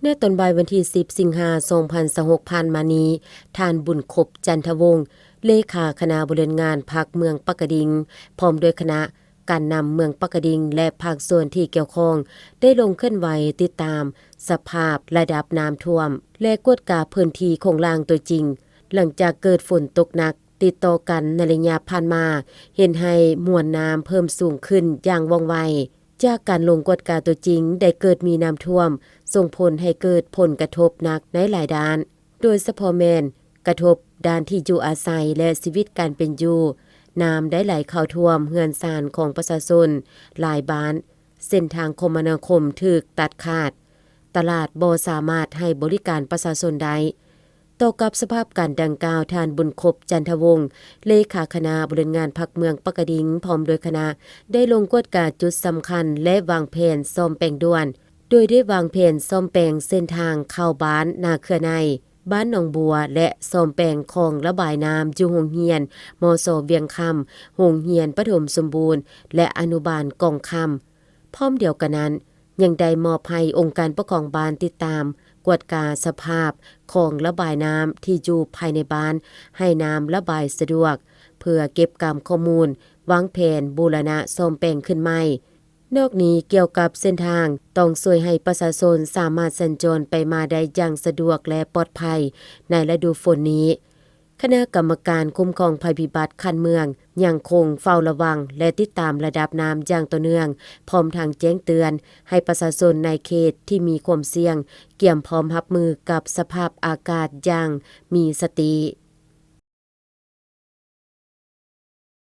ໃນຕອນບ່າຍວັນທີສິບ ສິງຫາ ສອງພັນຊາວຫົກ ຜ່ານມານີ້, ທ່ານ ບຸນຄົບ ຈັນທະວົງ ເລຂາຄະນະບໍລິຫານງານພັກເມືອງປາກກະດິງ ພ້ອມດ້ວຍຄະນະການນຳເມືອງປາກກະດິງ ແລະ ພາກສ່ວນທີ່ກ່ຽວຂ້ອງ ໄດ້ລົງເຄື່ອນໄຫວຕິດຕາມສະພາບລະດັບນ້ຳຖ້ວມ ແລະ ກວດກາພື້ນທີ່ໂຄງລ່າງຕົວຈິງ ຫຼັງຈາກເກີດຝົນຕົກໜັກຕິດຕໍ່ກັນໃນໄລຍະຜ່ານມາ ເຮັດໃຫ້ມວນນ້ຳເພີ່ມສູງຂຶ້ນຢ່າງວ່ອງໄວ. ຈາກການລົງກວດກາຕົວຈິງ ໄດ້ເກີດມີນ້ຳຖ້ວມ ສົ່ງຜົນໃຫ້ເກີດຜົນກະທົບໜັກໃນຫຼາຍດ້ານ, ໂດຍສະເພາະແມ່ນກະທົບດ້ານທີ່ຢູ່ອາໄສ ແລະ ຊີວິດການເປັນຢູ່. ນ້ຳໄດ້ໄຫຼເຂົ້າຖ້ວມເຮືອນຊານຂອງປະຊາຊົນຫຼາຍບ້ານ, ເສັ້ນທາງຄົມມະນາຄົມຖືກຕັດຂາດ, ຕະຫຼາດບໍ່ສາມາດໃຫ້ບໍລິການປະຊາຊົນໄດ້. ຕໍ່ກັບສະພາບການດັ່ງກ່າວ, ທ່ານ ບຸນຄົບ ຈັນທະວົງ ເລຂາຄະນະບໍລິຫານງານພັກເມືອງປາກກະດິງ ພ້ອມດ້ວຍຄະນະ ໄດ້ລົງກວດກາຈຸດສຳຄັນ ແລະ ວາງແຜນສ້ອມແປງດ່ວນ, ໂດຍໄດ້ວາງແຜນສ້ອມແປງເສັ້ນທາງເຂົ້າບ້ານນາເຄືອໃນ, ບ້ານໜອງບົວ ແລະ ສ້ອມແປງຄອງລະບາຍນ້ຳຢູ່ໂຮງຮຽນ ມສ ວຽງຄຳ, ໂຮງຮຽນປະຖົມສົມບູນ ແລະ ອະນຸບານກອງຄຳ. ພ້ອມດຽວກັນນັ້ນ, ຍັງໄດ້ມອບໃຫ້ອົງການປົກຄອງບ້ານຕິດຕາມ, ກວດກາສະພາບຄອງລະບາຍນ້ຳທີ່ຢູ່ພາຍໃນບ້ານ ໃຫ້ນ້ຳລະບາຍສະດວກ, ເພື່ອເກັບກຳຂໍ້ມູນ, ວາງແຜນບູລະນະສ້ອມແປງຂຶ້ນໃໝ່. ນອກນີ້, ກ່ຽວກັບເສັ້ນທາງ, ຕ້ອງຊ່ວຍໃຫ້ປະຊາຊົນສາມາດສັນຈອນໄປມາໄດ້ຢ່າງສະດວກ ແລະ ປອດໄພໃນລະດູຝົນນີ້. ຄະນະກຳມະການຄຸ້ມຄອງໄພພິບັດຂັ້ນເມືອງ ຍັງຄົງເຝົ້າລະວັງ ແລະ ຕິດຕາມລະດັບນ້ຳຢ່າງຕໍ່ເນື່ອງ, ພ້ອມທັງແຈ້ງເຕືອນໃຫ້ປະຊາຊົນໃນເຂດທີ່ມີຄວາມສ່ຽງ ກຽມພ້ອມຮັບມືກັບສະພາບອາກາດຢ່າງມີສະຕິ.